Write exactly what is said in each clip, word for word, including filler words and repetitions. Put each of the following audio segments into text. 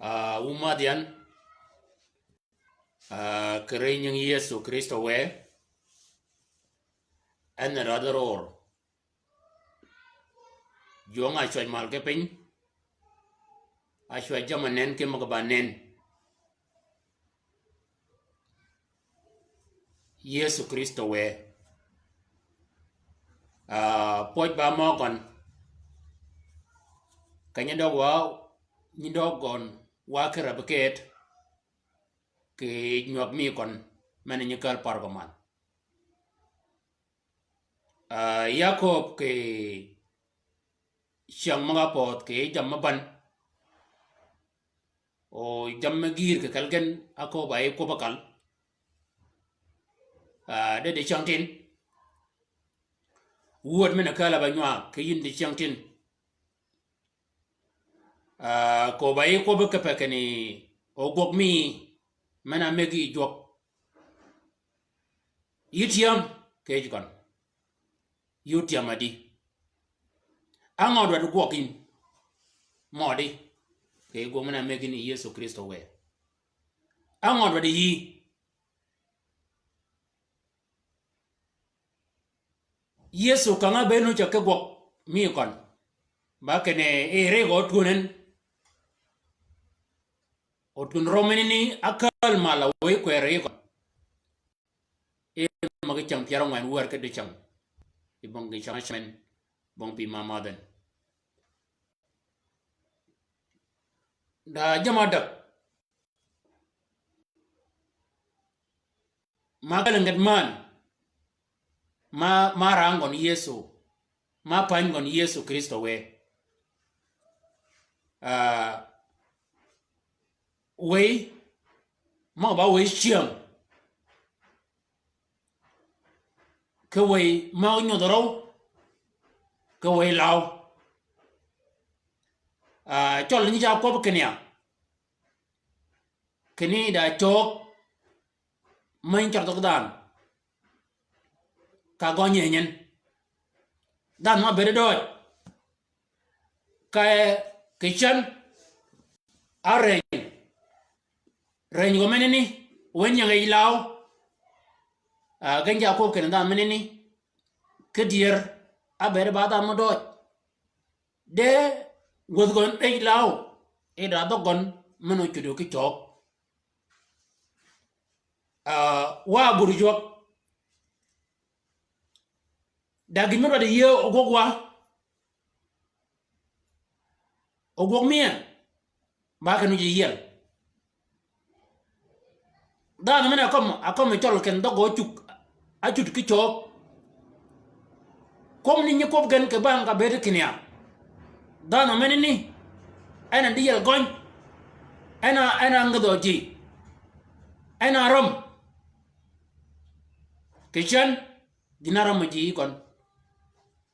Ah, wu madh yan, ah, kì ri nying Yëso Krïstø wë, en radh ror. Jwøng a cwäj mal ki piny, a cwäj jamm-a nen ki møg-a ba nen. Yëso Krïstø wë. Ah, pwøj ba mø gøn. Keny-a døg wa, nyi døg gøn, wa ki rab ked, kì nywag mi gøn, men-a nyi kääl par gø man. Ah, ya kööb kì cyäng møg-a pödh kì jammì ban. O jammì gïïr kì kelli gen, a kööb a yi kwøbb-a kal. Ah, de dicyängtïn. Wud men-a kääl-a ba nywag kì yïn dicyängtïn. Ah, kööb a yi kwøbbi kipe kinni, o gwøg mi, men-a mëggi jwøk. Yï tyam, kì yij gøn. Yï otyam adi. Á ngø dwaddi gwøg yïn? Mødi. Kì gwøg men-a mëggi ni Yëso Krïstø wë. Á ngø dwaddi yï? Yëso kang-a bëëd nu ceg ki gwøg mi køn. Ba kinni, e, ri gø otwönen. Otwön rømmi ni, ni, akääl mal a wëy kwër yi køn. E, møg-a cyäng pyär ángwen wär ki dicäng. I bong ki cyäng ácämen, bong pï ma madhøn. Da jamm-a däg. Ma kal nget man, ma, ma rang gøn Yëso, ma pany gøn Yëso Krïstø wë. Ah, wëy, ma ba wëy cyäng. Ki wëy ma nyodh røw, ki wëy law. Ah, cøl nyi ca kwøb kinni ya. Kinni da cöög, meny cørdh ki dhanhø. Ka gø nyi nyin. Dhanhø ma bëëd døøj. Ka kì cän, a rëny. Rëny gø menani, wen ying yij law. Ah, gen ja kwøb kinni dhanhø menani. Ki dyër, a bëëd ba dhanhø mø døøj. De gwädh gøn yij law, e da dhøg gøn men-a ocuddi ki cöög. Ah, wa bur jwøk. Da gïn mø dwaddi yïëy ogwøg wa. Ogwøg mi en. Ba kinni ji yiel. Dhanhø men-a kømmi, a kømmi cøl kinni dhøg gø cug, a cud ki cöög. Kwøb ni nyi kwøb gen kì bang ka bëëd kinni ya. Dhanhø menani, en a diyiel gøny. En a, en a ngedhø ji. En a røm. Kì cän, gïn-a rømmi ji yi køn.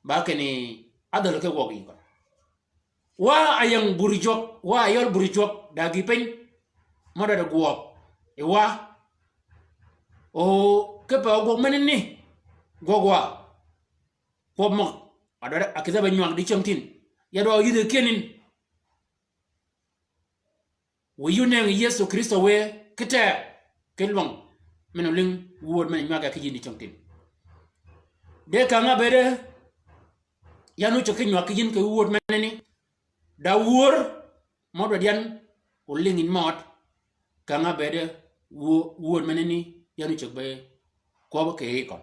Ba kinni, a dhäl ki gwøg yi køn. Wa a ying bur jwøk, wa a yøl bur jwøk, da gïï piny. Mø dwaddi gwøg. E wa. O, kipe ogwøg menani. Gwøg wa. Kwøb møg. A dwaddi, a kïdhi be nywag dicyängtïn. Ya dwaddi yïdhi kyënin. Wïyu nëngi Yëso Krïstø wë ki teg, ki lwøng, men-a olïng wud men-a nywag ya ki yïn dicyängtïn. De kang-a bëëde, yan óceg ki nywag ki yïn kì wud menani. Da wur, mø dwaddi yan olïng yïn mød, kang-a bëëde, wu-, wud menani, yan óceg be kwøb kì yi køn.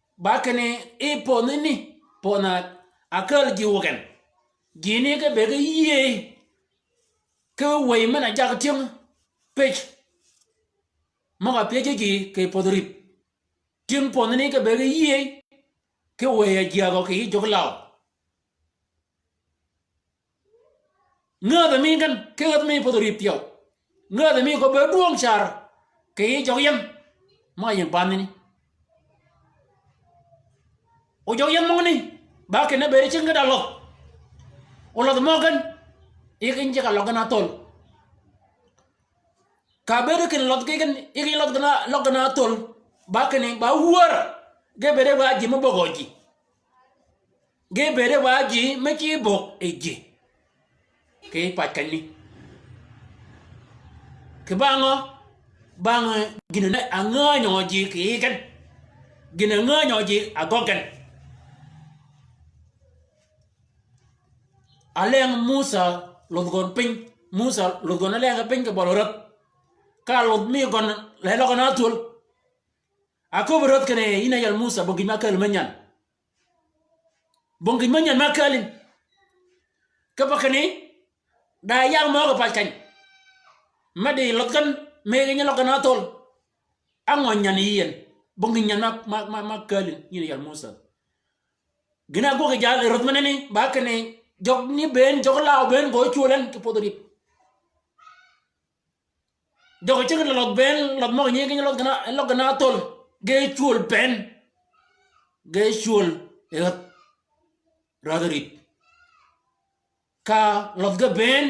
Ba kinni, i pödhni ni, pödhna, a kääl ji wøg en. Ji ni ki be ki yïëy, ki wëy men-a jakki tyëng, pëj. Møg-a pyëjji ji kì pödhi rïp. Tyëng pödhani kì bëëd yïëy, kì wëy-a jyägø kì yij jøggi law. Ngädhi mi gen, kì ngädhi mi pödhi rïp thyew. Ngädhi mi gø bëëd dwøng car, kì yij jøggi yien. Møg-a ying pandhani. O jøggi yien møgani, ba kinni bëëd cing gen da lødh. O lødh mø gen, yï kinni ceg-a løg gen a thöl. Ka bëëd kinni lødh ki gen, yï kinni lødh gen a, løg gen a thöl. Ba kinni, ba wär. Ge bëëde ba ji me bögø ji. Ge bëëde ba ji me ci bög yi ji. Kì pac keny ni. Kì bang ngø, bang gïn-a ngänyø ji kì gen. Gïn-a ngänyø ji a gøggi gen. A leng Musa lødh gøn piny. Musa lødh gøn a leng piny kì bøli rädh. Ka lødh mi gøn le løg gen a thöl. A köbbi rädh kinni yïn a yal Musa, bong gïn ma kääl me nyan. Bong gïn me nyan ma kääl yïn. Kipe kinni, da yag mø kì pac keny. Me di lødh gen, me yï nyi løg gen a thöl. Á ngø nyan yï yien. Bong gïn nyan ma, ma, ma, ma kääl yïn, yïn a yal Musa. Gïn-a ágwøg yi jal rädh menani, ba kinni, jøgni bënn, jøggi law bënn, gø cwöl en kì pödhi rïp. Jøggi cing ni lødh bënn, lødh møg-a nyi kinni løg gen a, løg gen a thöl, ge cwöl bënn, ge cwöl yi rädh, rädhi rïp. Ka lødh ge bënn,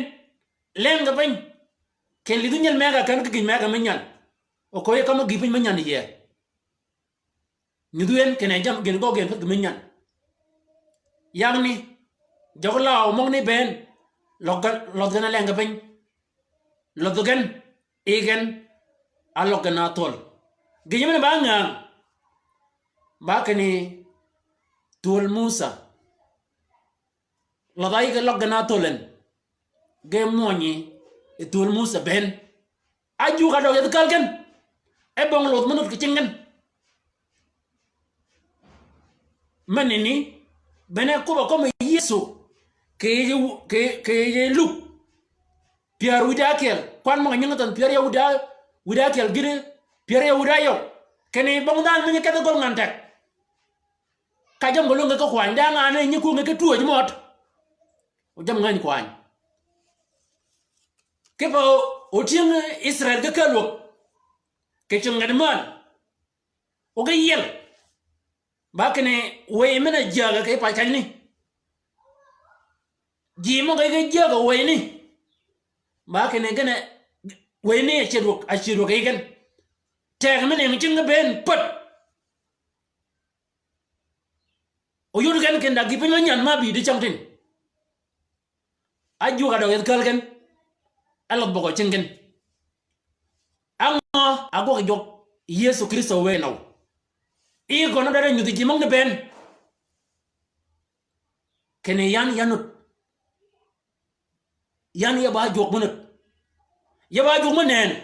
leng ge piny, kinni lïdhi nyel mëgg-a ken kì gïn mëgg-a me nyan. O köö yie ka mø gïï piny me nyan yie. Nyudhi en kinni jammì gïn gøggi en pädh gï me nyan. Yagni, jøggi law møgani bënn, lødh gen, lødh gen a leng ge piny. Lødh gen, yï gen, a løg gen a thöl. Gïjø men ba ngäng, ba kinni thwöl Musa. Lødh-a yï ge løg gen a thöl en. Ge mwønyi, yi thwöl Musa bënn. Ájug a døg yethi kääl gen. E bong lødh me nud kì cing gen. Menani, bene kwøbb-a kømmi Yëso, kì yij, kì, kì yij Luk. Pyär wïdá ákyel, kwan møg-a nyingi thønh pyär ya wïdá, wïdá ákyel gïti, pyär ya wïdá yøw. Kinni bong dhanhø me nyi kedhi gøl ngan teg. Ka jammì gø lwønge ki kwany, da ngan-a nyi kwönge ki twöj mød. O jammì ngäny kwany. Kipe o tyëng Israel ki kääl wäg. Kì cing nget män. O ge yiel. Ba kinni wëy men-a jyääg kì pac keny ni. Ji møg-a ge jyääg wëy ni. Ba kinni gene wëy ni a cedwøg, a cedwøg yi gen. Teg men-a ying cing ge bënn päd. O yod gen kinni da gïï piny me nyan ma bï di cängtïn. Ájug a døg yethi kääl gen. Álødh bøgø cing gen. Á ngø a gwøg jwøk Yëso Krïstø wë nøw. Yï gøn-a dwaddi nyudhi ji møgani bënn. Kinni yan, yan nud. Yan ya ba jwøk me nud. Ya ba jwøk me nënnì.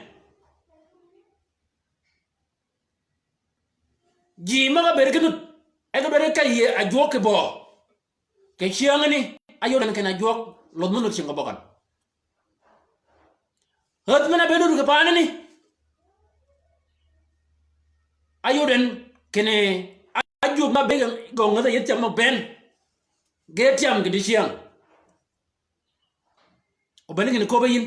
Ji møg-a bëëd ki nud. E ge dwaddi ka yïe a jwøk kì bøø. Kì cyängani, áyod en kinni a jwøk, lødh me nud cingi bøgøn. Ädh men-a be nud kì paanani. Áyod en kinni, a, ájwøk ma be gø ngädh-a yethi tyam mø bënn. Ge tyam kì dicyäng. O bënn kinni köbbe yïn.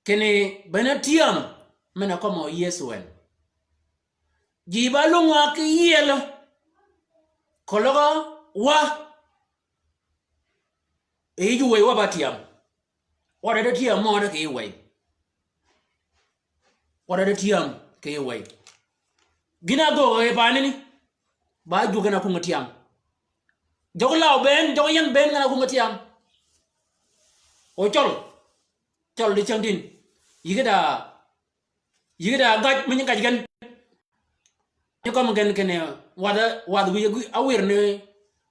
Kinni bene tyam men-a kømmi Yëso en. Ji ba lwöng wa ki yiel. Keløg wa. Yi yij wëy wa ba tyam. Wa dwaddi tyam mø de kì yij wëy. Wa dwaddi tyam kì yij wëy. Gïn-a ágöög yi paanani. Ba jwøk gen a kwöngi tyam. Jøggi law bënn, jøggi yien bënn gen a kwöngi tyam. O cøl. Cøl di cängtïn. Yï ge da, yï ge da gaj, me nyi gaj gen. Nyi kømmi gen kinni, wadh, wadh wïj áwïr ni,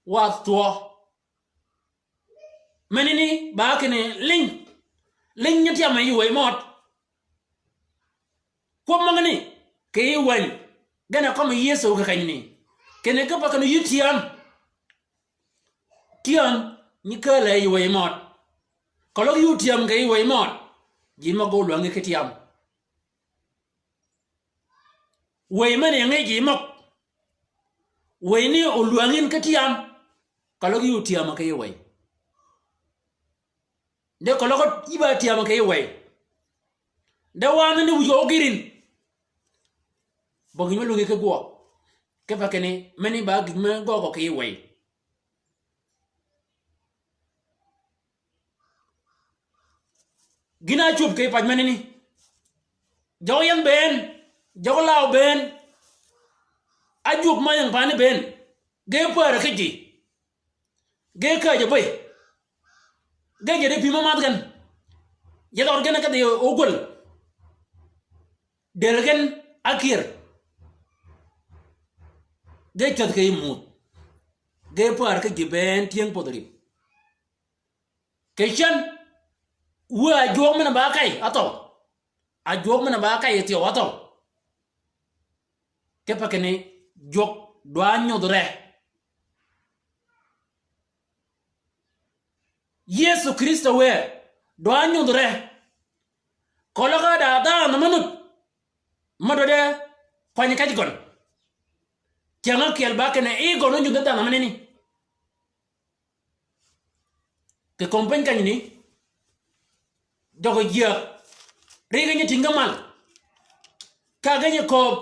wadh thwø. Menani, ba kinni, liny. Liny nyi tyam yi wëy mød. Kwøb møgani, kì yij wäny, gen a kømmi Yëso kì kenyani. Kinni kipe kinni yï tyam. Tyam, nyi kääl yi wëy mød. Keløg yï ótyam kì yij wëy mød. Ji møg-a ólwängi ki tyam. Wëy men-a ying yi ji møg. Wëy ni olwäng yïn ki tyam. Keløg yï otyämø ki yij wëy. De keløg yï ba tyämø ki yij wëy. De wanani wïj ogïr yïn. Bø gïn me lwängi ki gwøg. Kipe kinni, meni ba gïn me gøggø ki yij wëy. Gïn-a ácwöb kì pac menani. Jøg yien bënn, jøg law bënn, ájwøk ma ying paani bënn, ge päär ki ji, ge kääjø bëy, ge jedi pï me madh gen, jedi ød gen kedhi ogwäl, dël gen ákyër, ge cwädh kì yij muuth, ge päär ki ji bënn tyëng podh rïp. Kì cen, wë ajwøk men-a ba kay, áthøw. Ajwøk men-a ba kay thyew, áthøw. Kipe kinni, jwøk dwa nyudh re. Yëso Krïstø wë, dwa nyudh re. Keløg ka da dhanhø me nud, me dwaddi kwanyi kej gøn. Cyäng ákyel ba kinni, i gøn ónyudh dhanhø menani. Kì kömi piny kenyani, jøg-a jyääg, ri ge nyi tïng ge mal, ka ge nyi kööb,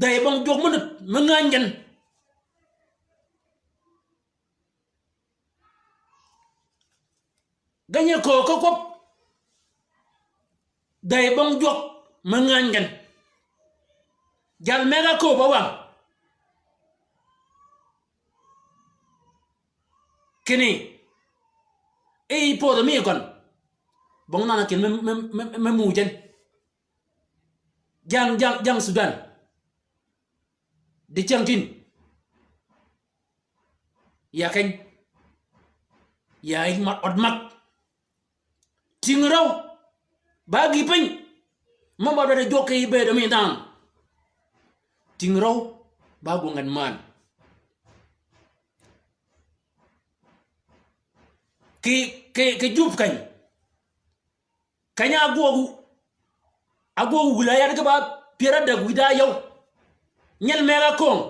dhey bong jwøk me nud, me ngäny gen. Ge nyi kööb ki kwøb, dhey bong jwøk, me ngäny gen. Jal meg-a kööb áwang. Kinni, e yi podh mi gøn. Bong dhanhø kinni me, me, me, me muuj en. Jang, jang, jang Sudan. Di cäng tin. Ya keny. Ya yij mag, ød mag. Tïng røw, ba gïï piny, mø ba dwaddi jwøk kì bëëdø mi dhanhø. Tïng røw, ba gwøng gen männ. Kì, kì, kì jub keny. Keny-a ágwøg, ágwøg wïl-a yad ge ba pyär ádäg wïdá yøw. Nyel meg-a áköng.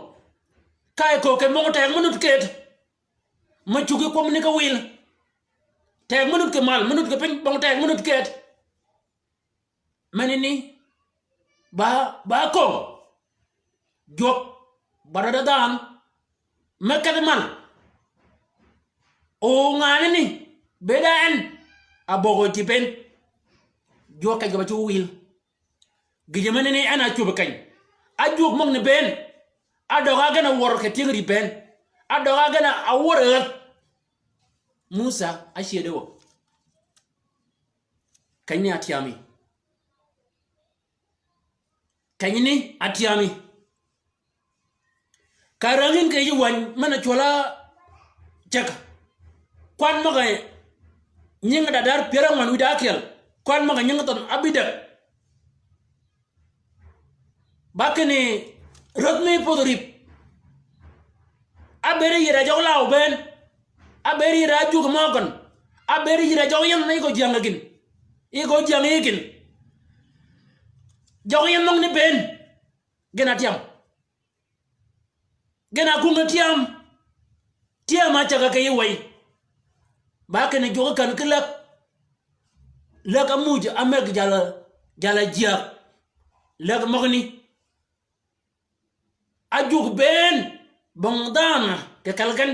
Ka e köög kì bong teg me nud kët. Me cuggi kwøb ni ki wil. Teg me nud kì mal, me nud kì piny, bong teg me nud kët. Menani, ba, ba köng. Jwøk, ba dwaddi dhanhø. Me kedhi mal. O nganani, bëëd a en, abøgø ji bënn. Jwøk keny ge ba cu wil. Gïjø menani en a cwöb keny. Ájwøk møgani bënn. Ádøg-a gen a wør kì tyëng rïp bënn. Ádøg-a gen a wør ädh. Musa ácyëddi wø. Kenyani atyami. Kenyani atyami. Ka räng yïn kì yij wäny men-a cwøl-a ceg. Kwan møg-a nyingi dadar pyär ángwen wïdá ákyel. Kwan møg-a nyingi thønh ábïdäg. Ba kinni rädh mi podh rïp. Ábëëd yïr a jøg law bënn. Ábëëd yïr a ájug mø gøn. Ábëëd yïr a jøg yien ni gø jyäng gïn. I gø jyäng yi gïn. Jøg yien møgani bënn. Gen a tyam. Gen a kwöngi tyam. Tyam a cäg-a kì yij wëy. Ba kinni jwøk kän ki läg. Läg ámuuj á mëggi jal, jal-a jyääg. Läg møgani. Ájug bënn bong dhanhø kì kelli gen.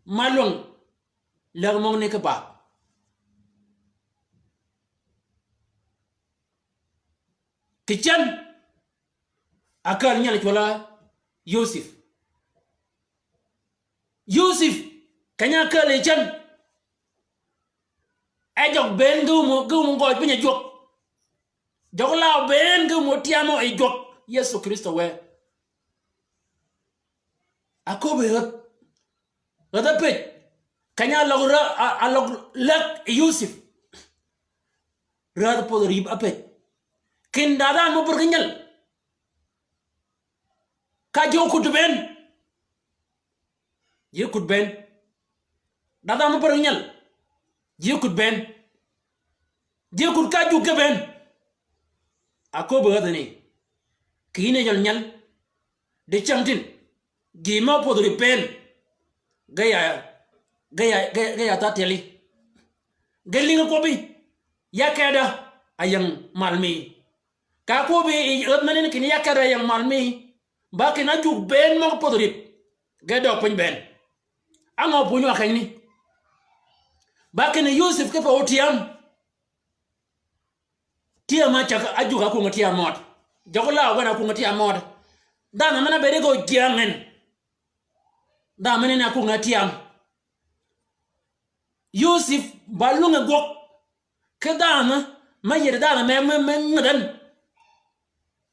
Ma lwäng läg møgani ki ba. Kì cen, akääl nyel cwøl-a Yosif. Yosif, keny-a akääl yi cen. E jøg bënn ge wum, ge wum gøj piny a jwøk. Jøg law bënn ge wum otyamø yi jwøk. Yëso Krïstø wë. Aköbbi rädh. Rädh ápëj. Keny-a áløg rädh, a, áløg läg yi Yosif. Rädh podh rïp ápëj. Kinni da dhanhø mø bur ki nyel. Ka ji ókud bënn. Ji ókud bënn. Da dhanhø mø bur ki nyel. Ji ókud bënn. Ji ókud ka jug ge bënn. Aköbbi rädhani. Kì yïn a jøl nyal. Dicängtïn. Ji me opwödhi rïp pëën. Ge ya, ge ya, ge, ge ya dha tyeli. Ge lïngi kwøbbi. Ya kedø. A ying mal mi. Ka kwøbbi yi räth menani kinni ya kedø a ying mal mi. Ba kinni ájug bënn møg-a pwödhi rïp. Ge døg piny bënn. Á ngø pwönyi wa kenyni? Ba kinni Yusuf kipe ótyam. Tyam ácäg ájug ákwöngi tyam mød. Jøgi law gen ákwöngi tyam mød. Dhanhø men-a ábëëd ge ójyäng en. Dhanhø men-a ákwöngi tyam. Yusuf ba lwänge gwøg. Ki dhanhø, me yïëde dhanhø me, me, me ngädhøn.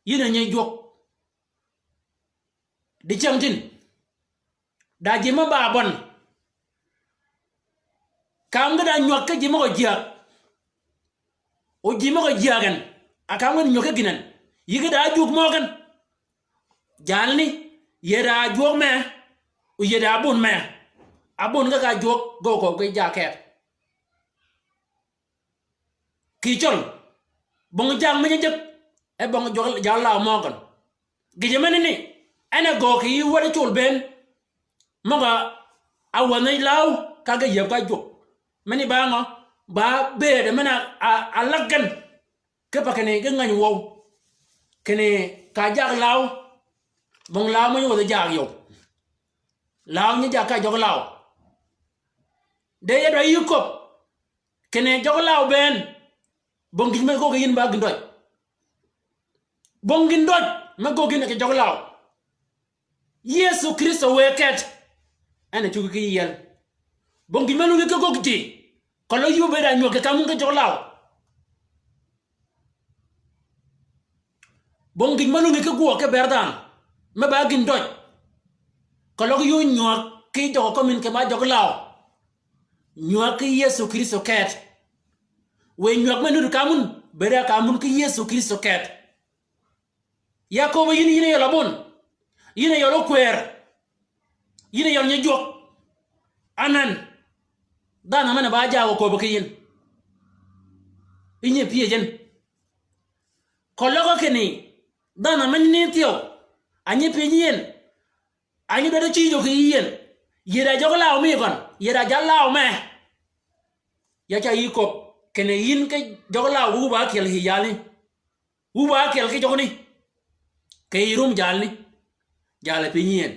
Yïn a nyi jwøk. Dicängtïn. Da ji me ba bøn. Kam ge da nywäg ki ji møg-a jyääg. O ji møg-a jyääg en. A kam ge nywäg ki gïn en. Yï ge da jwøk møgen. Jalni, yïëde a jwøk me. O yïëde a bun me. A bun ge ka jwøk, ge ko ge ja keth. Kì cøl, bong jang mi nyijeg, e bong jøg, jal law møgøn. Gïjø menani, en a gø kì yï wäd col bënn, møg-a wänhi law, ka ge yïëb ka jwøk. Meni ba ngø, ba bëëd men-a, a, a läg gen, kipe kinni ge ngäny wøw. Kinni ka jag law, bong law mi nyï wädhi jag yøw. Law nyi jag ka jøg law. De ya dwa yï köbb, kinni jøg law bënn, bong gïn me göggi yïn ba gïn døj. Bong gïn døj, me göggi yïn kì jøg law. Yëso Krïstø wë ket, en a cuggi ki yiel. Bong gïn me lwängi ki göggi ji, keløg yï óbëëd a nywäg kì kam wun ki jøg law. Bong gïn me lwängi ki gwøg ki bër dhanhø, me ba gïn døj. Keløg yï ónywäg ki jøg kømmin kì ba jøg law. Nywäg ki Yëso Krïstø ket. Wë nywäg me nuti kam wun, bëëd a kam wun ki Yëso Krïstø ket. Ya köbbi yïn, yïn a yøl abun. Yïn a yøl ókwër. Yïn a yøl nyi jwøk. Anan. Dhanhø men-a ba jagø köbbi ki yïn. Yïn a pyëj en. Keløg kinni, dhanhø men-a ni thyew, a nyi pyëj yïn, a nyi dwaddi cïjø kì yïn. Yïëd a jøg law mi gøn, yïëd a jal law me. Ya ca yï köbb, kinni yïn ki jøg law wu ba ákyel kì jalni. Wu ba ákyel ki jøgni. Kì yï rum jalni. Jal a piny yïn.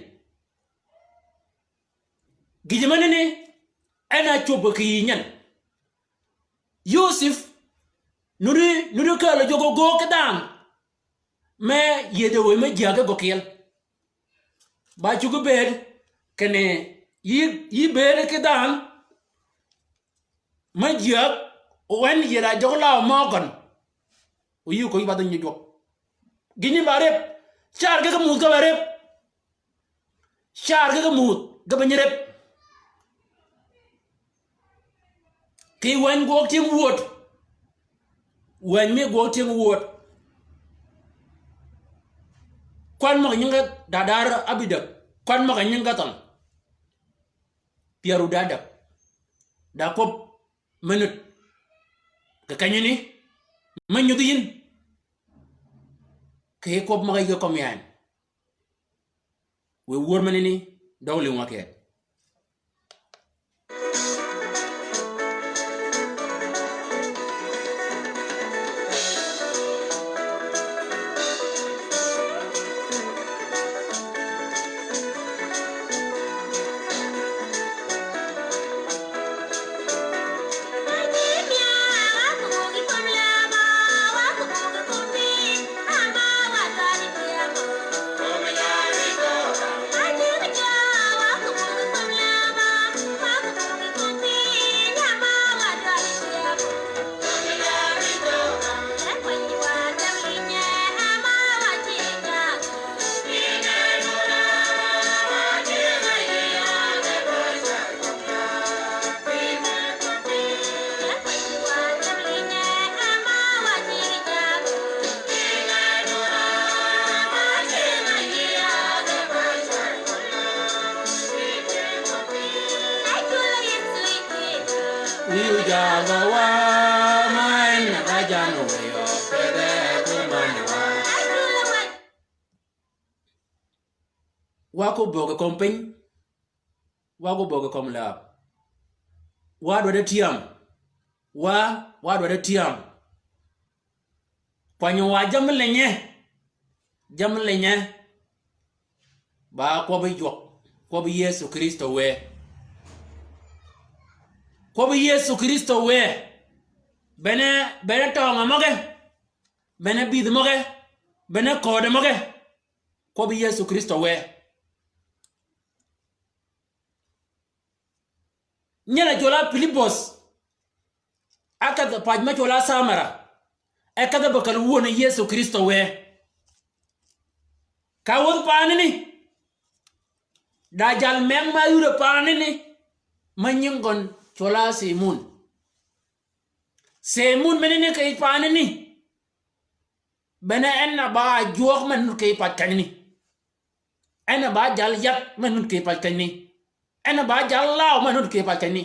Gïjø menani, en a cwöb kì yï nyen. Yosep, nuddi, nuddi kääl jwøk ogöög ki dhanhø. Me yïëdø wëy me jyääg ki gø kyel. Ba cuggi bëëd, kinni yï, yï bëëd ki dhanhø. Me jyääg, o en yïëd a jøg law mø gøn. O yï köbbi ba dhø nyi jwøk. Gïn nyi ba rep. Car ge ki muudh ge ba rep. Car ge ki muudh ge ba nyi rep. Kì wäny gwøg tyëng wööd. Wäny mi gwøg tyëng wööd. Kwan møg-a nyinge da dar ábïdäg. Kwan møg-a nyinge thøn. Pyär wud ádäg. Da kwøb me nud. Kì kenyani, me nyudhi yïn. Kì kwøb møg-a yï ge kømmi yan. Wë wör menani, døg lïngi wa kì. Wa ko böggi kömi piny. Wa ko böggi kömi läb. Wa dwaddi tyam. Wa, wa dwaddi tyam. Kwany-a wa jammì leny. Jammì leny. Ba kwøbbi Jwøk. Kwøbbi Yëso Krïstø wë. Kwøbbi Yëso Krïstø wë. Bene, bene tøngø møge. Bene bïdhi møge. Bene ködø møge. Kwøbbi Yëso Krïstø wë. Nyel-a cwøl-a Pilibos, a kedh pac me cwøl-a Samara, e kedh be kel wun Yëso Krïstø wë. Ka wädhi paanani, da jal meng me áyudø paanani, me nying gøn cwøl-a Simon. Simon menani kì yij paanani, bene en a ba jwøk me nud kì yij pac kenyani. En a ba jal yadh me nud kì yij pac kenyani. En a ba jal law me nud kì yij pac kenyani.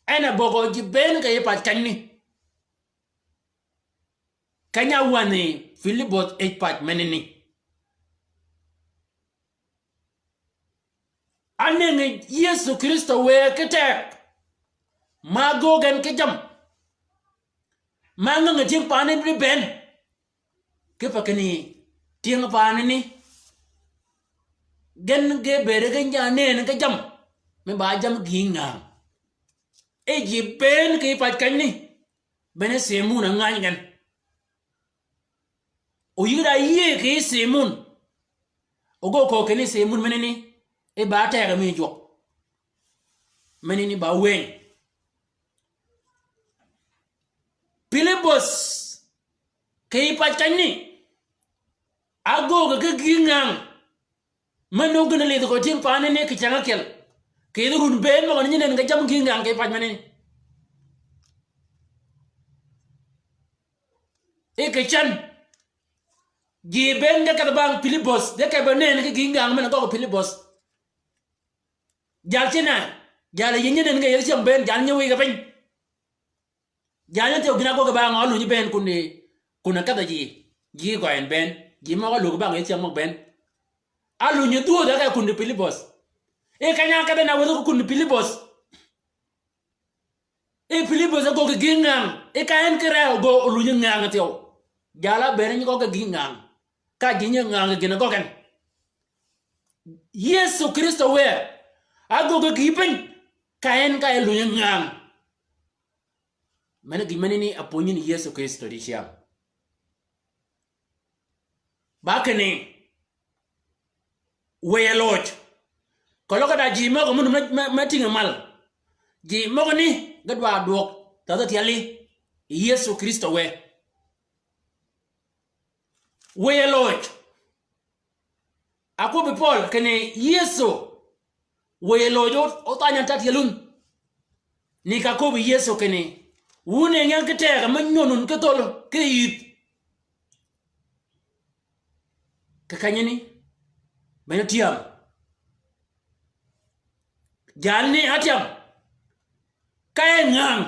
En a böggø ji bënn kì yij pac kenyani. Keny-a áwänhi Pilibos yij pac menani. Ánëngi Yëso Krïstø wë ki teg, ma ágöög gen ki jammì, ma ángängi tyëng paanani bi bënn. Kipe kinni tyëng paanani, gen ge bëëde gen ja nënni ki jammì, mi ba jammì gïï ngäng. E ji bënn kì yij pac kenyani, bene Simon a ngäny gen. O yïg da yïëy kì yij Simon. O gø köög kinni Simon menani, e ba tegø mi Jwøk. Menani ba wëny. Pilibos, kì yij pac kenyani, ágöög ki gïï ngäng. Me nöng gïn lidh gø tyëng paanani kì ceng ákyel. Kì yij run bënn møgø ni nyi nënn kì jammì gïï ngäng kì yij pac menani. E kì cen. Ji bënn ge kedh bang Pilibos, ge kedh be nënn ki gïï ngäng men gøggi Pilibos. Jal cinni, jal yï nyi nënn ge yij cyäng bënn, jal nyi wïge piny. Jal nyi thyew gïn-a ágöggi bang, ólunyi bënn kunni, kunni kedh-a ji, ji gø en bënn, ji møg-a ólöggi bang yij cyäng møg bënn. Ólunyi dhwödh-a ke kunni Pilibos. E keny-a ákedh en a wäthi ki kunni Pilibos. E Pilibos ágöggi gïï ngäng, e ka en ki ree gø ólunyi ngäng thyew. Jal-a bëëd nyi gøggi gïï ngäng. Ka ji nyi ngäng gïn-a gøggi en. Yëso Krïstø wë, ágöggi gïï piny, ka en ka e lunyi ngäng. Men gïn menani ápwönyi ni Yëso Krïstø dicyäng. Ba kinni, wëye loj. Keløg da ji møg-a mø, mø, mø, mø tïngi mal. Ji møgani ge dwa dwøg tadhi tyeli yi Yëso Krïstø wë. Wëye loj. Akwøbbi Pøøl kinni Yëso wëye loj o, othany-a ta tyelun. Ni ka köbbi Yëso kinni, wun e ngen ki tegø me nyönun ki thöl ki yïth. Kì kenyani, bene tyam. Jalni átyam. Ka e ngäng.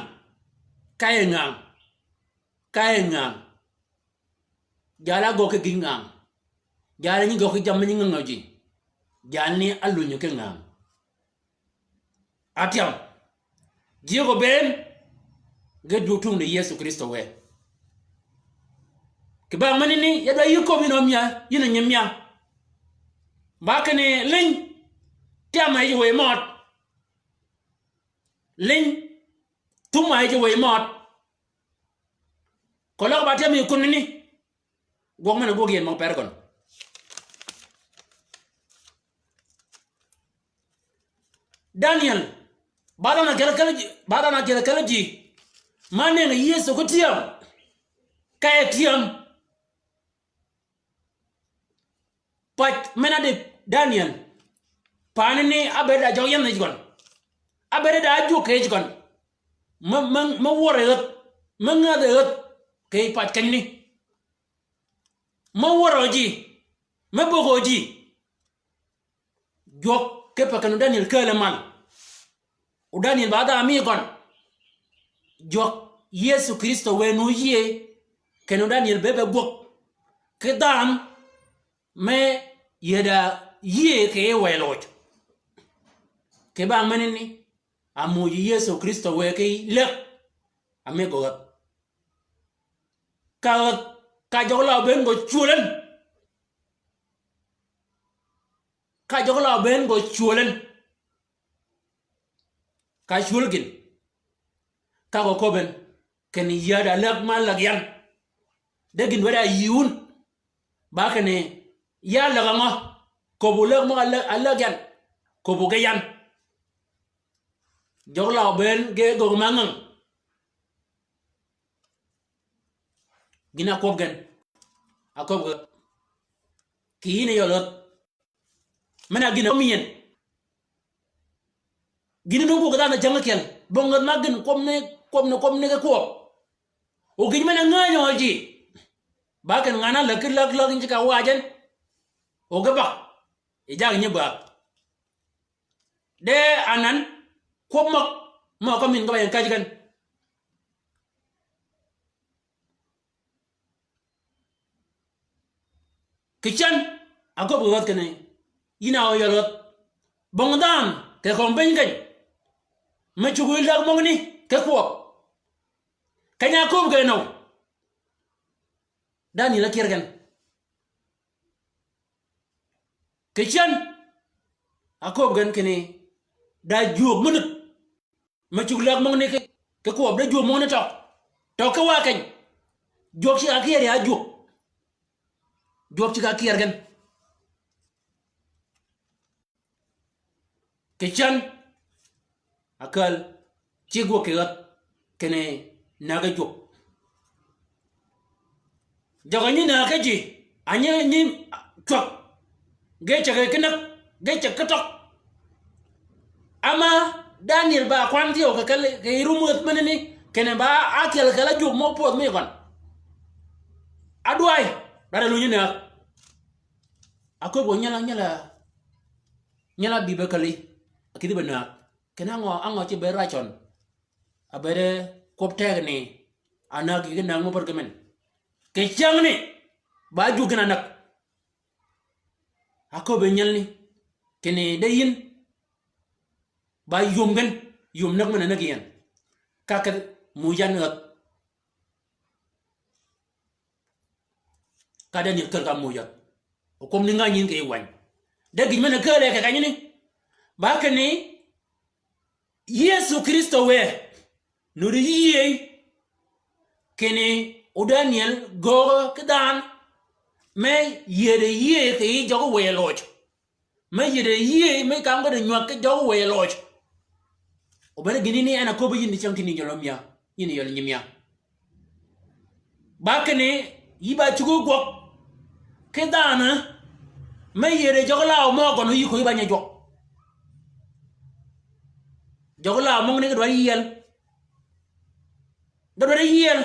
Ka e ngäng. Ka e ngäng. Jal-a ágöggi gï ngäng. Jal-a nyi göggi jammì nyi ngängø ji. Jalni álunyi ki ngäng. Atyam. Ji gø bënn, ge dwöög tung ni Yëso Krïstø wë. Kì bang menani, ya dwa yï köbbi yïn omya, yïn a nyiimya. Ba kinni liny, tyam a yij wëy mød. Liny, thum a yij wëy mød. Keløg ba tyam yi kunani. Gwøg men-a gwøg yien møg per gøn. Daniel, ba dhanhø ákyel ákyel ji, ba dhanhø ákyel ákyel ji. Ma nengi Yëso ki tyam. Ka e tyam. Pac men-a di Daniel. Paani ni ábëëd da jøg yän yij gøn. Ábëëd da ájwøg kì yij gøn. Me, me, me wør e ädh. Me ngädh e ädh. Kì yij pac kenyni. Me wørø ji, me bögø ji. Jwøk kipe kenni Daniel kääl mal. O Daniel ba dha mi gøn. Jwøk Yëso Krïstø wë nu yïëy. Kenni Daniel be be gwøg. Ki dhanhø me yïëda yïëy kì yij wëy loj. Kì bang menani, a muuj Yëso Krïstø wë ki läg, a mëgg gø ghäth. Ka, ka jøg la óbëën gø cwöl en. Ka jøg la óbëën gø cwöl en. Ka cwöl gïn. Ka gø köbben. Kinni ya da läg ma läg yan. De gïn wede a yï wun. Ba kinni ya läg a ngø. Köbbu läg møg-a läg, a läg yan. Köbbu ge yan. Jøg la óbëën ge göggi ma ngäng. Gïn-a ákwøb gen. Ákwøb gen. Kì yïn yøl räth. Men-a gïn-a ámï yien. Gïn-a nung buk dhanhø cäng ákyel. Bong räth ma gïn kwøbni, kwøbni, kwøbni ki kwøb. O gïn men-a ngänyi ji. Ba ken ngan-a läg ki läg läg nyi ka wajin. O ge bak. Yi jaggi nyi bak. De anan, kwøb møg, møg kømmin ge ba ying käjji gen. Kì cän, a köbbi ghäth kinni, yïn a óyøl ghäth. Bong dhanhø, kì kömi piny keny. Me cuggi läg møgani, ki kwøb. Keny-a áköbbi gen nøw. Daniel ákyër gen. Kì cän, a köbbi gen kinni, da jwøk mø nud. Me cuggi läg møgani ki, ki kwøb de jwøk møgani tøg. Tøg ki wa keny. Jwøk ceg-a ákyër ya jwøk. Jwøk ceg-a ákyër gen. Kì cän, a kääl, ceg gwøg kì ghäth, kinni näg-a jwøk. Jøg-a nyi näg ki ji, a nyi, nyi cwäg. Ge ceg ki näg, ge ceg ki tøg. Ama Daniel ba kwan thyew kì kelli, kì yij rum ghäth menani, kinni ba ákyel kelli jwøk mø pwödh mi gøn. Ádway, da de lunyi näg. Aköbbi nyel-a, nyel-a, nyel-a bïbe källi, a kïdhi be näg. Kinni á ngø, á ngø ci bëëd racøn. A bëëde kwøb tegni, a näg kì ki näg mø pär ki men. Kì cängni, ba jwøk gïn-a näg. Aköbbi nyelni, kinni de yïn, ba yum gen, yum näg men-a näg yien. Ka kedhi muuj yan ghäth. Ka Daniel kääl ka muuj ghäth. O kwøb ni ngänyi yïn kì yij wäny. De gïn men-a kääl e kì kenyani. Ba kinni, Yëso Krïstø wë, nuti yïëy, kinni o Daniel göögø ki dhanhø, me yïëde yïëy kì yij jøggi wëy loj. Me yïëde yïëy, me kam ge di nywag ki jøggi wëy loj. O bene gïn ni en a köbbi yïn dicyängtïn yïn yøl mya, yïn yøl nyi mya. Ba kinni, yï ba cuggi gwøg. Ki dhanhø, me yïëde jøggi law mø gøn yï ko yï ba nyi jwøk. Jøggi law møgani ge dwaddi yiel. Ge dwaddi yiel.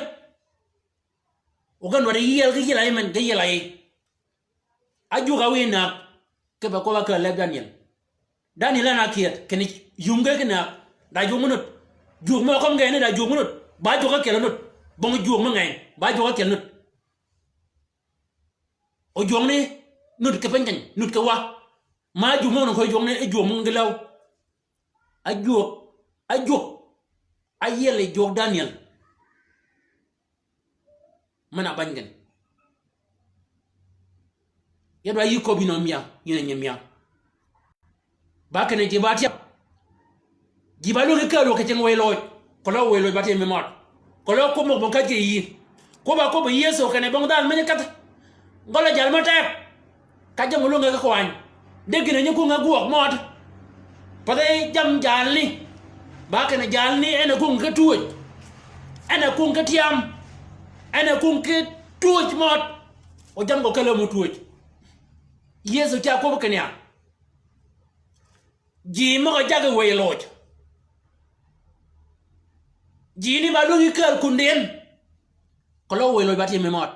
O gen dwaddi yiel, ge yiel a yï men, ge yiel a yï. Ájwøk a wiy näg, kipe kwøb-a kääl leb Daniel. Daniel en a kyëëd, kinni yum ge ki näg, da jwøk mø nud. Jwøk mø kømmi ge ni da jwøk mø nud, ba jwøk ákyel nud. Bong jwøk mø ngeny, ba jwøk ákyel nud. O jwøk ni nud kì piny keny, nud kì wa. Ma jwøk mø nud ko jwøk ni, jwøk mø ngi läw. Ájwøk, ájwøk, áyiel yi jwøk Daniel. Men-a bany gen. Ya dwa yï köbbi yïn a mya, yïn a nyi mya. Ba kinni ji ba tyäb. Ji ba lwøngi kääl wø kì cingi wëy loj. Keløg wëy loj ba tïm mi møt. Keløg kwøb møg mø käjji yï. Kwøb-a köbbi Yëso kinni bong dhanhø menyi kädhi. Gøl-a jal mø teg. Ka jammì lwønge ki kwany. De gïn-a nyi kwönge gwøg møt. Pathi jammì jalni. Ba kinni jalni en a kwönge ki twöj. En a kwönge ki tyam. En a kwönge ki twöj møt. O jammì gø kelli mø twöj. Yëso ca kwøb kinni ya. Ji møg-a jaggi wëy loj. Ji ni ba lwøngi kääl kundi en. Keløg wëy loj ba tïm mi møt.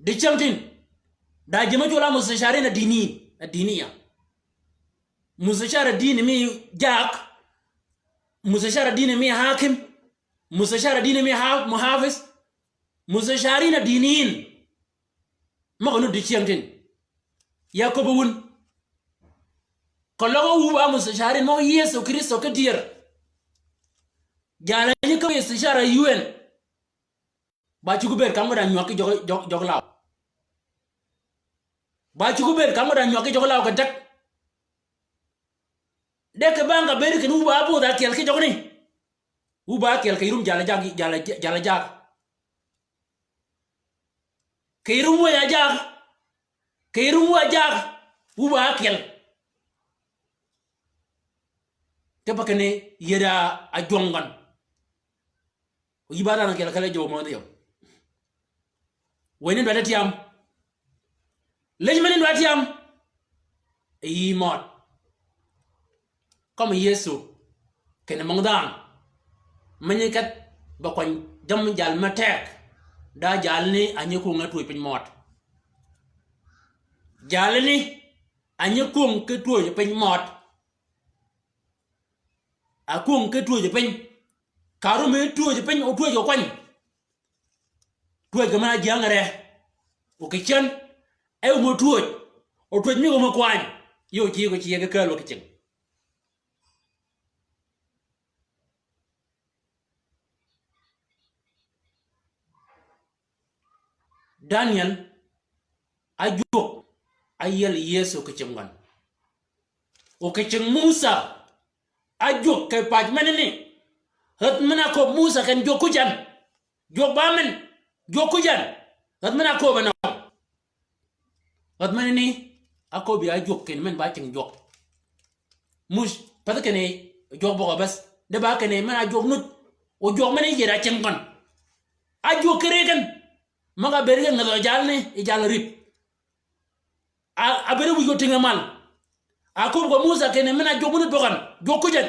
Dicyängtïn. Da ji mø cwøl-a mustasharin ad-diniyin, ad-diniya. Mustashar ad-dini mi jaak. Mustashar ad-dini mi hakim. Mustashar ad-dini mi ha-, muhafis. Mustasharin ad-diniyin. Møg-a nuti cyängtïn. Ya köbbi wun. Keløg wu ba mustashari mø Yëso Krïstø ki dyër. Jalani ki mustashari yuen. Ba cuggi bëëd ka mø da nywag ki jøg, jøg, jøg law. Ba cuggi bëëd ka mø da nywag ki jøg law kì däg. De kì bang ka bëëd kinni wu ba bödh ákyel ki jøgani. Wu ba ákyel kì yï rum jal-a jag, jal-a, jal-a jag. Kì yï rum wëy-a jag. Kì yï rum wëy-a jag. Wu ba ákyel. Kipe kinni yï da ájwøng gøn. Yï ba dhanhø ákyel kelli jwøk mø dhiyø. Wëy ni dwaddi tyam. Lëj meni dwaddi tyam. Yï mød. Kømmi Yëso. Kinni møng dhanhø. Me nyi kedh ba kwany jammì jal me teg. Da jalani a nyi kwöng-a twöj piny mød. Jalani a nyi kwöng ki twöj piny mød. A kwöng ki twöj piny. Ka rum mi twöj piny, o twöj o kwany. Twöj kì men-a jyäng re. O kì cen. E um o twöj. O twöj mi um o kwany. Yï o cigø cigø kääl o kì cing. Daniel, ájwøk, áyiel Yëso kì cing gøn. O kì cing Musa, ájwøk kì pac menani. Räth men-a köbbi Musa ken jwøk ku jan. Jwøk ba men, jwøk ku jan. Räth men-a köbbi nø. Räth menani, áköbbi ájwøk kinni men ba cing jwøk. Muc, path kinni jwøk bøgø bäth. De ba kinni men-a jwøk nud. O jwøk meni yï da cing gøn. Ájwøk ki ri gen. Møg-a bëëd gen ngädhø jalani, yï jal-a rip. A, a bëëd wïj ko tïnge mal. A köbbi ko Musa kinni men-a jwøk meni bøgøn, jwøk ku jen.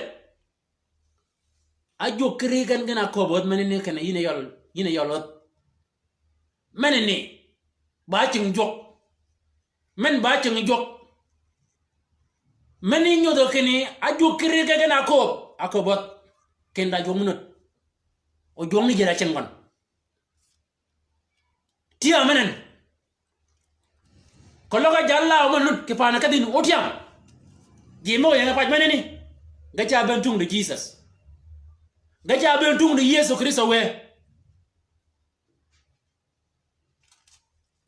Ájwøk ki ri gen gen a köbbi räth menani kinni yïn a yøl, yïn a yøl räth. Menani, ba cing jwøk. Men ba cing jwøk. Meni nyodhø kinni, ájwøk ki ri gen gen a köbbi, a köbbi räth. Kinni da jwøk meni. O jwøk ni jyër a cing gøn. Tyam men en. Keløg a jal law men nud kì paani kedhi ni o tyam. Ji møg-a ying pac menani. Ge ca bënn tungdi Jisøs. Ge ca bënn tungdi Yëso Krïstø wë.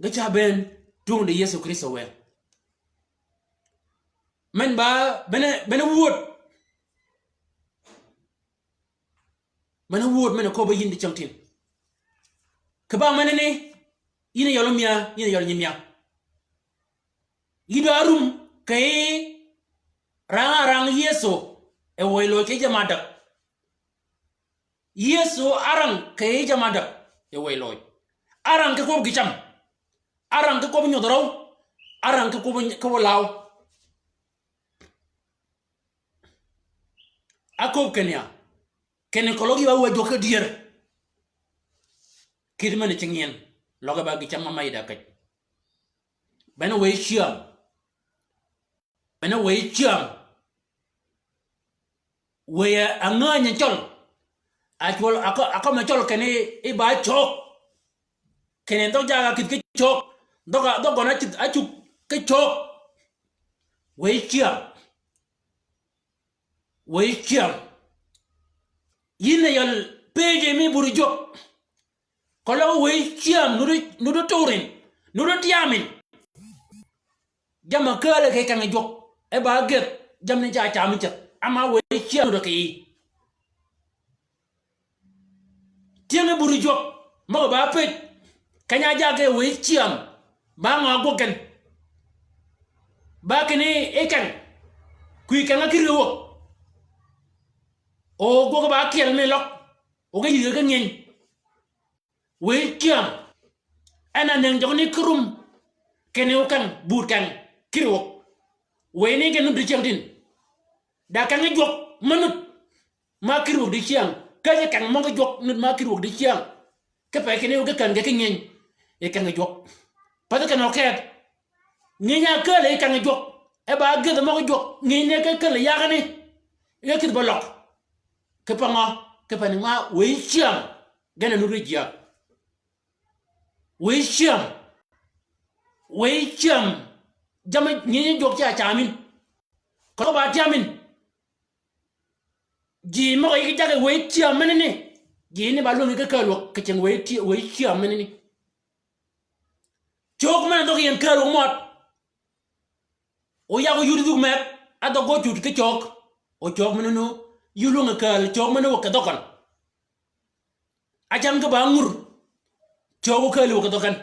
Ge ca bënn tungdi Yëso Krïstø wë. Men ba, bene, bene wud. Men-a wud men-a köbbi yïn dicyängtïn. Kì bang menani, yïn a yøl mya, yïn a yøl nyi mya. Yï dwa rum kì rang-a rang Yëso, e wøy loj kì jamm-a däg. Yëso árang kì jamm-a däg, e wøy loj. Árang ki kwøb gï cam. Árang ki kwøb nyodh røw. Árang ki kwøb, kwøb law. Áköbbi kinni ya. Kinni keløg yï ba wë jwøk ki dyër. Kït men-a cing yïn. Løg e ba gï cam ma yï da käj. Bene wëy cyäm. Bene wëy cyäm. Wëy a ngäny cøl. A cwøl, a kø, a kømmi cøl kinni yï ba cög. Kinni dhøg jaag-a kïdhi ki cög. Dhøg-a, dhøg gøn-a cïdh, a cug ki cög. Wëy cyäm. Wëy cyäm. Yïn a yøl pëjji mi buri jwøk. Keløg wëy cyäm, nuti, nuti turin, nuti tyamin. Jamm-a kääl kì kengi jwøk, e ba gëdh, jammì ni ca cami ceth, ama wëy cyäm nuti kì yï. Tyëng-a buri jwøk, møg-a ba pëj, keny-a jaggi wëy cyäm, ba ngø gwøg gen. Ba kinni yi keng, kwï keng-a kïr ki wäg. O gwøg ba kyel mi løg, o ge yïdhi ki ngyëny. Wëy cyäm. En a nëngi jøgani ki rum. Kinni o keng, buud keng, kïr wäg. Wëy ni gen nuti cyängtïn. Da kengi jwøk, me nuti. Ma kïr wäg dicyäng. Käjji keng møg-a jwøk nuti ma kïr wäg dicyäng. Kipe kinni o ge kän ge ki ngyëny. Yi kengi jwøk. Pathi ken o ket. Ngyëny a kääl yi kengi jwøk. E ba gëdhi møg-a jwøk. Ngyëny ni ke kääl yi yagani. Yi kïdhi ba løg. Kipe ngø, kipe ni ngø wëy cyäm. Gen a nuti jia. Wëy cyäm. Wëy cyäm, jammì nyi jwøk ca cam yïn. Keløg ba tyam yïn. Ji møg-a yï ki jaggi wëy cyäm menani. Ji ni ba lwøngi ki kääl wäg kì cing wëy cy-, wëy cyäm menani. Cög men-a dhøg yi en kääl wäg mød. O yag o yud dhug meg, a dhøg gø cut ki cög. O cög menani, yï lwøngi kääl, cög menani wäg kì dhøg gøn. A cam ki ba ngur, cög o kääl wäg kì dhøg gøn.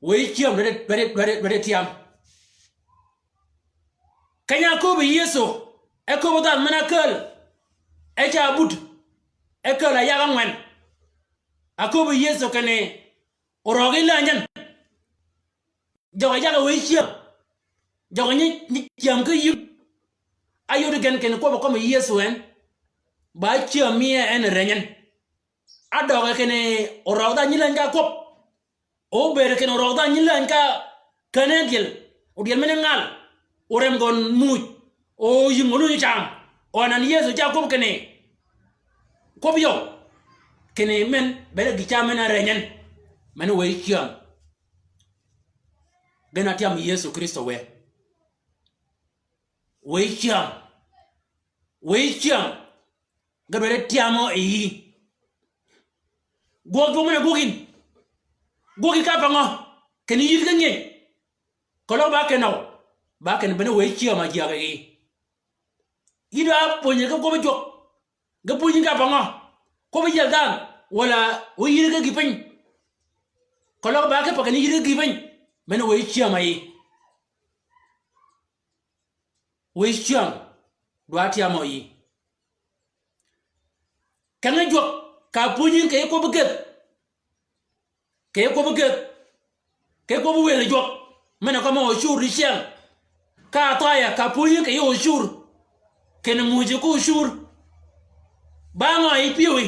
Wëy cyäm dwaddi, dwaddi, dwaddi, dwaddi tyam. Keny-a áköbbi Yëso, e köbbi dhanhø men-a kääl, e ca but, e kääl a yag ángwen. Áköbbi Yëso kinni, orøg yi länyi en. Jøg-a jaggi wëy cyäm. Jøg-a nyi, nyi cyäm ki yïg. Áyod gen kinni kwøbb-a kømmi Yëso en. Ba cyäm mi en reny en. Ádøge kinni orøg dhanhø nyi länyi ka kwøb. O bëëd kinni orøg dhanhø nyi länyi ka kän-a dyel. O dyel men-a ngal. O rem gøn muuj. O yïng o lunyi cam. O anan Yëso ca kwøb kinni. Kwøb yøw. Kinni men, bëëd gï cam men-a reny en. Men wëy cyäm. Gen-a tyam Yëso Krïstø wë. Wëy cyäm. Wëy cyäm. Ge dwaddi tyamø yi yï. Gwøg jwøk men-a gwøg yïn. Gwøg yïn ka pa ngø? Kinni yïddi ki ngyëny. Keløg ba kinni nøw. Ba kinni bene wëy cyäm a jyäg yi yï. Yï dwa pwönyi ki kwøbbi jwøk. Ge pwönyi ka pa ngø? Kwøbbi yiel dhanhø, walà o yïddi ki gï piny. Keløg ba ki pa kinni yïddi ki gï piny. Bene wëy cyäm a yi. Wëy cyäm, dwa tyamø yi. Keng-a jwøk, ka pwönyi kì yij kwøbbi geth. Kì yij kwøbbi geth. Kì yij kwøbbi wël jwøk. Men-a kømmi ocur dicyäng. Ka athaya, ka pwönyi kì yij ocur. Kinni muuj ki ocur. Ba ngø yi pyëwí.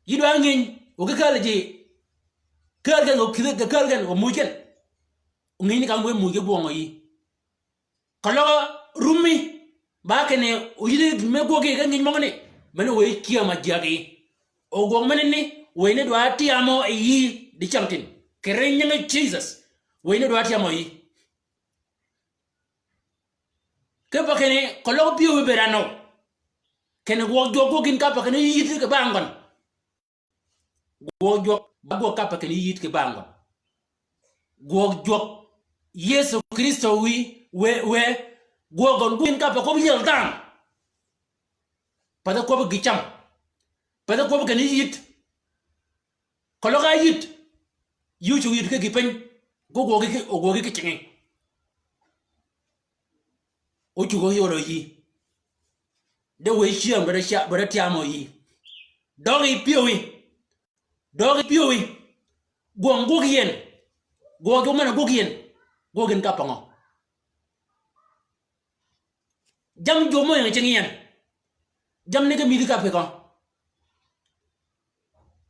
Yï dwa ngïny, o ki kääl ji. Kääl gen, o kïdhi, kääl gen, o muuj gen. O ngïny ni ka ngwe muuj ki gwøngø yi. Keløg rummi, ba kinni, o yïddi me gwøg yi ki ngïny møgani, men wëy cyäm a jyäg yi. O gwøg menani, wëy ni dwa tyamø yi, dicyängtïn. Kì ri nyingi Jisøs, wëy ni dwa tyamø yi. Kipe kinni, keløg pyëwí bëëd a nøw. Kinni gwøg jwøk gwøg yïn ka pa kinni yïddi kì bang gøn. Gwøg jwøk, ba gwøg ka pa kinni yïddi kì bang gøn. Gwøg jwøk, Yëso Krïstø wï, wë, wë, gwøg gøn gwøg yïn ka pa kwøbbi yiel dhanhø. Pathi kwøbbi gï cam. Pathi kwøbbi kinni yïddi. Keløg a yïddi. Yï ocuggi yïddi ki gï piny. Gwøg gwøg ki, o gwøg ki cingi. Ocuggi yøl yi. De wëy cyäm, dwaddi ca-, dwaddi tyamø yi. Døøg yi pyëwí. Døøg yi pyëwí. Gwøng gwøg yi en. Gwøg jwøk men-a gwøg yi en. Gwøg yi en ka pa ngø? Jammì jwøk mø ying cingi yi en. Jammì ni ge mïdhi ka pi køn.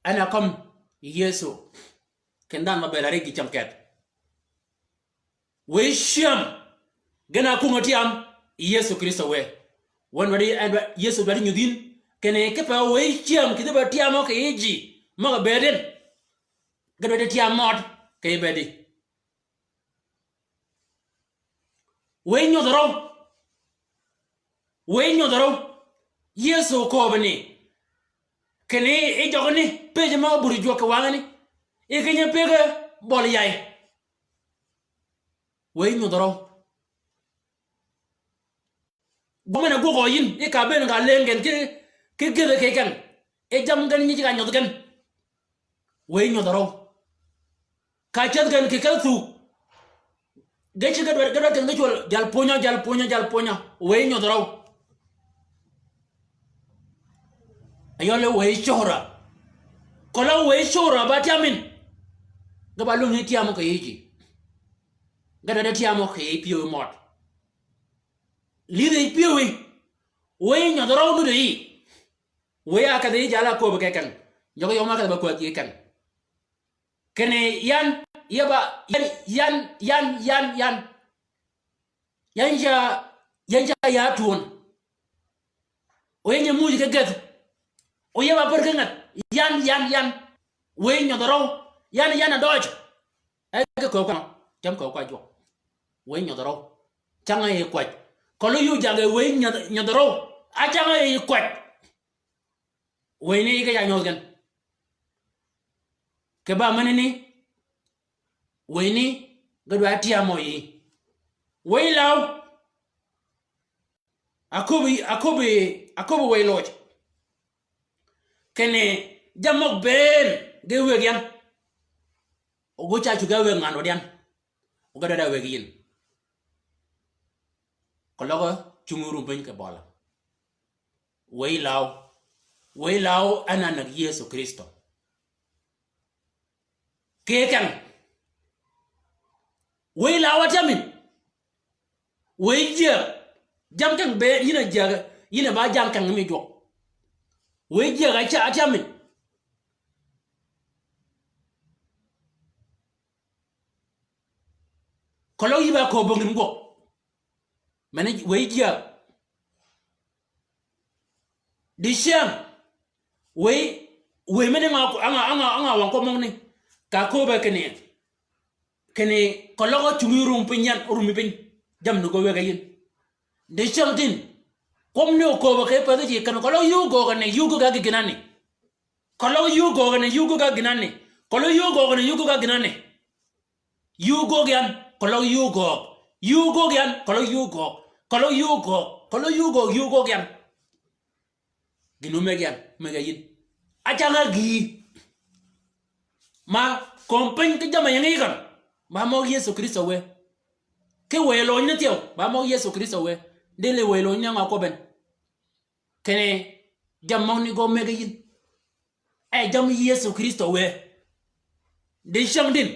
En a kømmi Yëso. Kinni dhanhø ma bëël a ri gï cam keth. Wëy cyäm. Gen a kwöng-a tyam. Yëso Krïstø wë. Wen dwaddi, en dwa-, Yëso dwaddi nyudhi yïn. Kinni kipe wëy cyäm kidhi be tyamø kì yij ji. Møg-a bëëd en. Ge dwaddi tyam mød. Kì yij bëëdi. Wëy nyodh røw. Wëy nyodh røw. Yëso kööb ni. Kinni yi jøgani pëjji møg-a bur jwøk kì wangani. Yi kinyi pëgge bøli yay. Wëy nyodh røw. Gwøg men-a gwøg yïn, yi ka bëën ka lëng gen ki, ki gïdhi ki ken. Yi jammì gen nyi ji ka nyodh gen. Wëy nyodh røw. Ka ceth gen kì kedhi thug. Ge ci ge dwaddi, ge dwaddi gen ge cwøl, jal pwönyø, jal pwönyø, jal pwönyø. Wëy nyodh røw. Ayøl yi wëy cora. Keløg wëy cora ba tyam yïn. Ge ba lwøngi tyamø kì yij ji. Ge dwaddi tyamø kì yij pyëwí mød. Lidhi pyëwí. Wëy nyodh røw nuddi yi. Wëy a kedhi yi jal a kööb kì ken. Nyøg yøm a kedhi ba kwädh kì ken. Kinni yan, ya ba, yan, yan, yan, yan, yan. Yan ca, yan ca ya twön. O yan ya muuj ki geth. O ya ba pär ki ngat. Yan, yan, yan. Wëy nyodh røw. Yan, yan a døøj. E ki kööb ka, jammì kööb ka jwøk. Wëy nyodh røw. Cäng-a yi kwäj. Keløg yuu jaggi wëy nyodh, nyodh røw. A cäng-a yi kwäj. Wëy ni ge ja nyodh gen. Kì ba menani. Wëy ni ge dwa tyamø yi. Wëy law. Aköbbi, aköbbi, aköbbi wëy loj. Kinni jammì møg bënn ge wëggi yan. O ge ca cuggi wëggi ngan wød yan. O ge dwaddi wëggi yïn. Keløg cungi rum piny kì bøla. Wëy law. Wëy law en a näg Yëso Krïstø. Kì keng. Wëy law a tyam yïn. Wëy jyääg. Jam keng be, yïn a jyääg, yïn a ba jam keng mi jwøk. Wëy jyääg a ca, a tyam yïn. Keløg yï ba kööb bong yïn gwøg. Mene wëy jyääg. Dicyäng. Wëy, wëy mene nga, anga, anga, anga wang kwøb møgani. Ka kööbe kinni. Kinni keløg cungi rum piny yan, rum piny. Jammì ni ge wëggi yïn. Dicyäng tin. Kwøb ni okööbe kì pädhi ji, kinni keløg yuu göög ni, yuu göög a gi gïnani. Keløg yuu göög ni, yuu göög a gïnani. Keløg yuu göög ni, yuu göög a gïnani. Yuu göög yan, keløg yuu göög. Yuu göög yan, keløg yuu göög. Keløg yuu göög, keløg yuu göög, yuu göög yan. Gïn-a ómëggi yan, ómëggi yïn. Acäng-a gïï. Ma, kömi piny ki jamm-a yingi gøn. Ba møg Yëso Krïstø wë. Ki wëy lojni thyew, ba møg Yëso Krïstø wë. Dili wëy lojni nga kwøb en. Kinni, jammì møgani ge ómëggi yïn. E jammì Yëso Krïstø wë. Dicyäng din.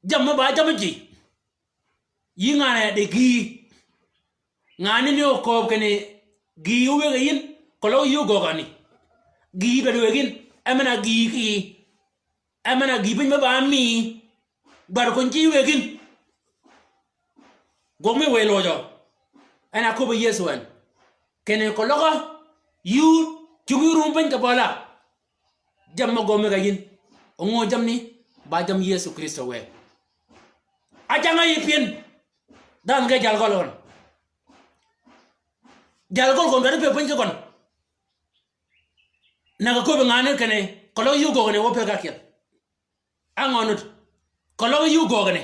Jammì ba jammì ji. Yï ngan-a di gïï. Ngan-a ni okööb kinni gïï ówëggi yïn, keløg yuu göög ni. Gïï dwaddi wëggi yïn, e men-a gïï kì yï. E men-a gïï piny me ba mi. Dwaddi kony ji wëggi yïn. Gwøg mi wëy lojø. En a köbbi Yëso en. Kinni keløg yuu, cungi rum piny kì bøla. Jammì møg-a ómëggi yïn. O ngø jammì ni, ba jammì Yëso Krïstø wë. Acäng-a yï pyën. Dhanhø ge jal gøl gøn. Jal gøl gøn, dwaddi pëggi piny ki gøn. Nag-a köbbi ngan-a kinni, keløg yuu göög ni wø pëggi ákyel. Á ngø nud. Keløg yuu göög ni.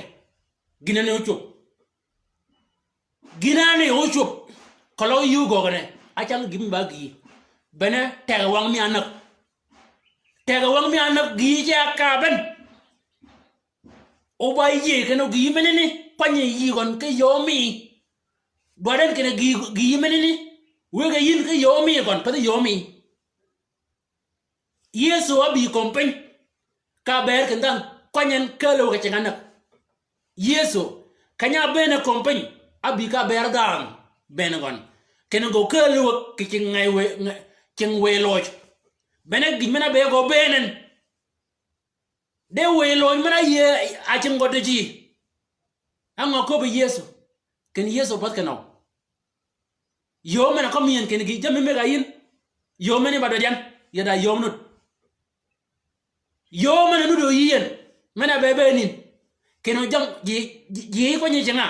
Gïn-a ni ócwöb. Gïn-a ni ócwöb. Keløg yuu göög ni. Acäng gïn mi ba gïï. Bene tegø wang mi ánäg. Tegø wang mi ánäg gïï ce ákaben. O ba yïëy kinni gïï menani. Kwany-a yï gøn ki yöö mi. Dwaddi en kinni gïï, gïï menani. Wëggi yïn ki yöö mi gøn. Pädhi yöö mi. Yëso ábï kömi piny. Ka bëëd kinni dhanhø, kwany en kääl wø kì cing ánäg. Yëso, keny-a ábëën kömi piny, ábï ka bëëd dhanhø, bëën gøn. Kinni gø kääl wø kì cing ngäy wëy, ngäy, cing wëy loj. Bene gïn men-a be gø bëën en. De wëy loj men-a yïëy a cing gø diji. Á ngø köbbi Yëso. Kinni Yëso pädh kinøw. Yöö men-a kømmi yien kinni gï jammì mëgg-a yïn. Yöö men-a ba dwaddi yan. Yie da yöö nud. Yöö men-a nud o yï yien. Men-a be be nin. Kinni o jammì ji, ji, ji kwany-a cinga.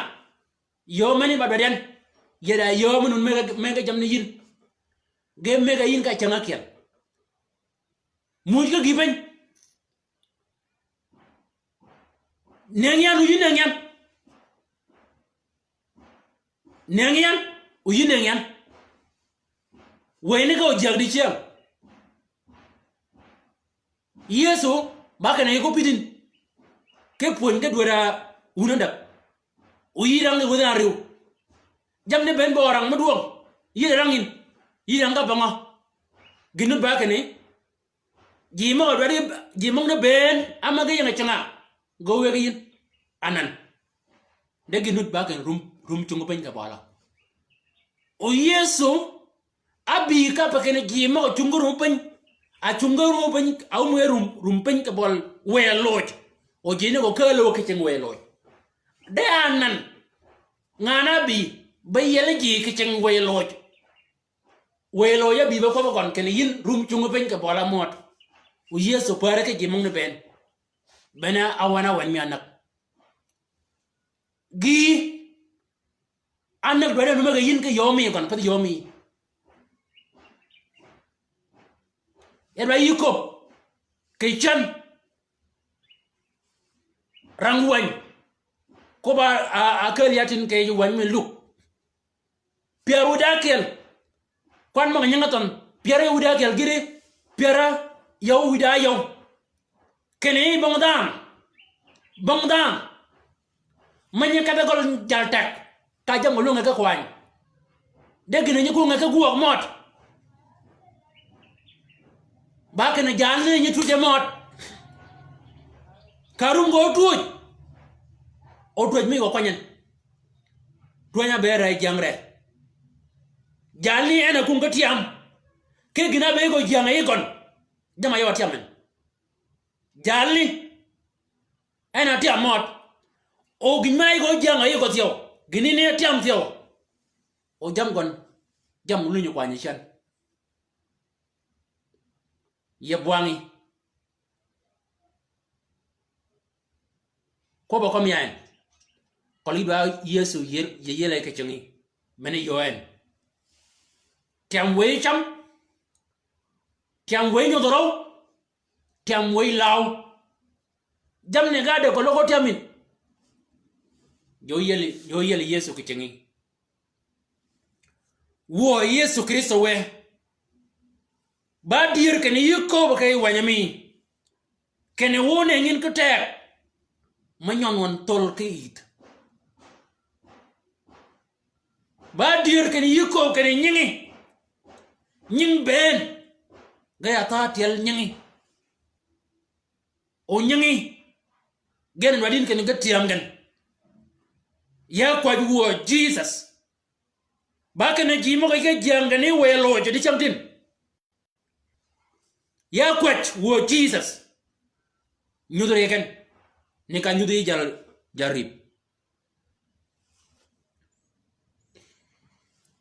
Yöö men-a ba dwaddi yan. Yie da yöö men-a nud mëgg-a, mëgg-a jammì ni yïn. Ge mëgg-a yïn ka cäng ákyel. Muuj ki gïï piny. Nëngi yan, o yï nëngi yan. Nëngi yan, o yï nëngi yan. Wëy ni ka o jyäg dicyäng. Yëso, ba kinni yï ko pïdin. Ki pwöny ki dwäd-a wun ándäg. O yï rang ni wäthi árïw. Jammì ni bënn bø rang mø dwøng. Yï rang yïn. Yï rang ka bangø. Gïn nud ba kinni. Ji møg-a dwaddi, ji møgani bënn, áma ge ying-a cinga. Ge wëggi yïn. Anan. De gïn nud ba kinni rum, rum cungi piny kì bøla. O Yëso, ábï ka pe kinni ji møg-a cungi rum piny. A cungi rum piny, a ómwë rum, rum piny kì bøl wëy loj. O ji ni gø kääl wø kì cing wëy loj. De anan. Ngan-a ábï, be yiel ji kì cing wëy loj. Wëy loj ábï be kwøbbi gøn kinni yïn rum cungi piny kì bøla mød. O Yëso pär ki ji møgani bënn. Bene a wen a wen mi ánäg. Gï, an näg dwaddi en mege yïn ki yömi gøn, path yömi. E dwaddi yï köbb kì cän. Rang wäny. Köbb-a, a, a kääl ya tin kì wäny mi Luk. Pyär wïdá ákyel. Kwan møg-a nyinge thønh. Pyär wïdá ákyel gïti. Pyär yøw wïdá yøw. Kinni bong dhanhø. Bong dhanhø. Me nyi kedhi gøl jal teg. Ka jammì lwønge ki kwany. De gïn-a nyi kwønge ki gwøg mød. Ba kinni jalni nyi twöje mød. Ka rum gø ótwöj. Ótwöj mi gø kwany en. Twöny-a be rey jyäng re. Jalni en a kwöng ki tyam. Ki gïn-a be gø jyäng yi gøn. Jamm-a yøw a tyam en. Jalni en a tyam mød. O gïn me áyi gø jyäng áyi gø thyew. Gïn-a ni tyam thyew. O jamm gøn. Jamm lunyi kwany yi cän. Yi bwangí. Kwøbb-a kømmi ya en. Køli dwa Yëso yïël, yïël yi kì cingí. Meni yöö en. Tyam wëy cam. Tyam wëy nyodh røw. Tyam wëy law. Jammì ni ga de ko løg ótyam yïn. Jø yïël, jø yïël Yëso kì cingí. Wuö Yëso Krïstø wë. Ba dyër kinni yï kööb kì wänyi mi. Kinni wun e ngin ki teg. Me nyøn wøn thöl ki yïdh. Ba dyër kinni yï kööb kinni nyingi. Nying bënn. Ge ya tha tyel nyingi. O nyingi. Gen wadin kinni ge tyam gen. Ya kwäj wuö Jisøs. Ba kinni ji møg-a ge jyäng gen yi wëy lojø di cäng tin. Ya kwäj wuö Jisøs. Nyudh ri gen. Ni ka nyudh yi jal, jal rib.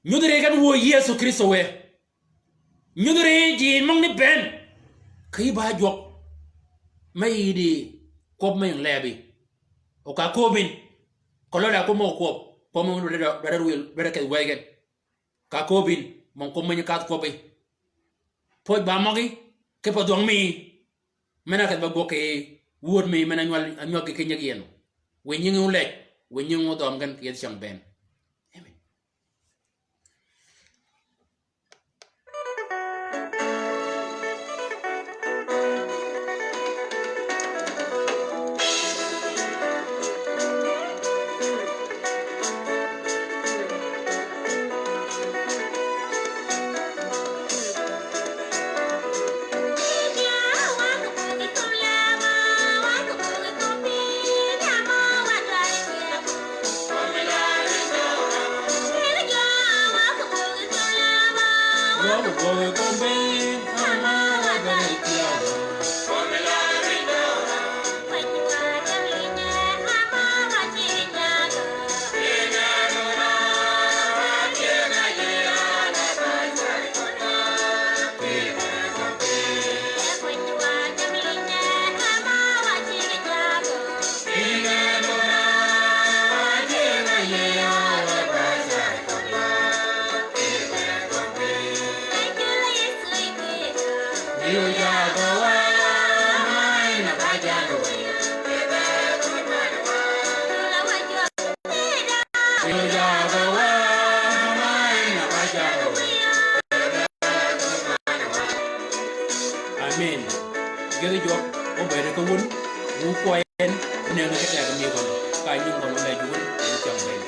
Nyudh ri gen wuö Yëso Krïstø wë. Nyudh ri ji møgani bënn. Kì ba jwøk. Me yïddi kwøb me ying lebi. O ka kööb yïn. Keløg da kwøb møg-a kwøb. Kwøb møg-a dwaddi, dwaddi wil, dwaddi kedh wëy gen. Ka kööb yïn, møg-a kwøb me nyi kadh kwøbbi. Pwøj ba møgí, kipe dhwøng mi. Men-a kedh ba gwøg kì wöd mi, men-a nywal, a nywag ki nyigi en. Wiy nyingi ólej, wiy nyingi ódhøøm gen kì yethi cäng bënn. Amen. Amen. Gïthi jwøk obëëd ki wun, wu kwøy en, wu nëngi ki teg mi gøn, ka nying gøn olej wun, en cam bënn.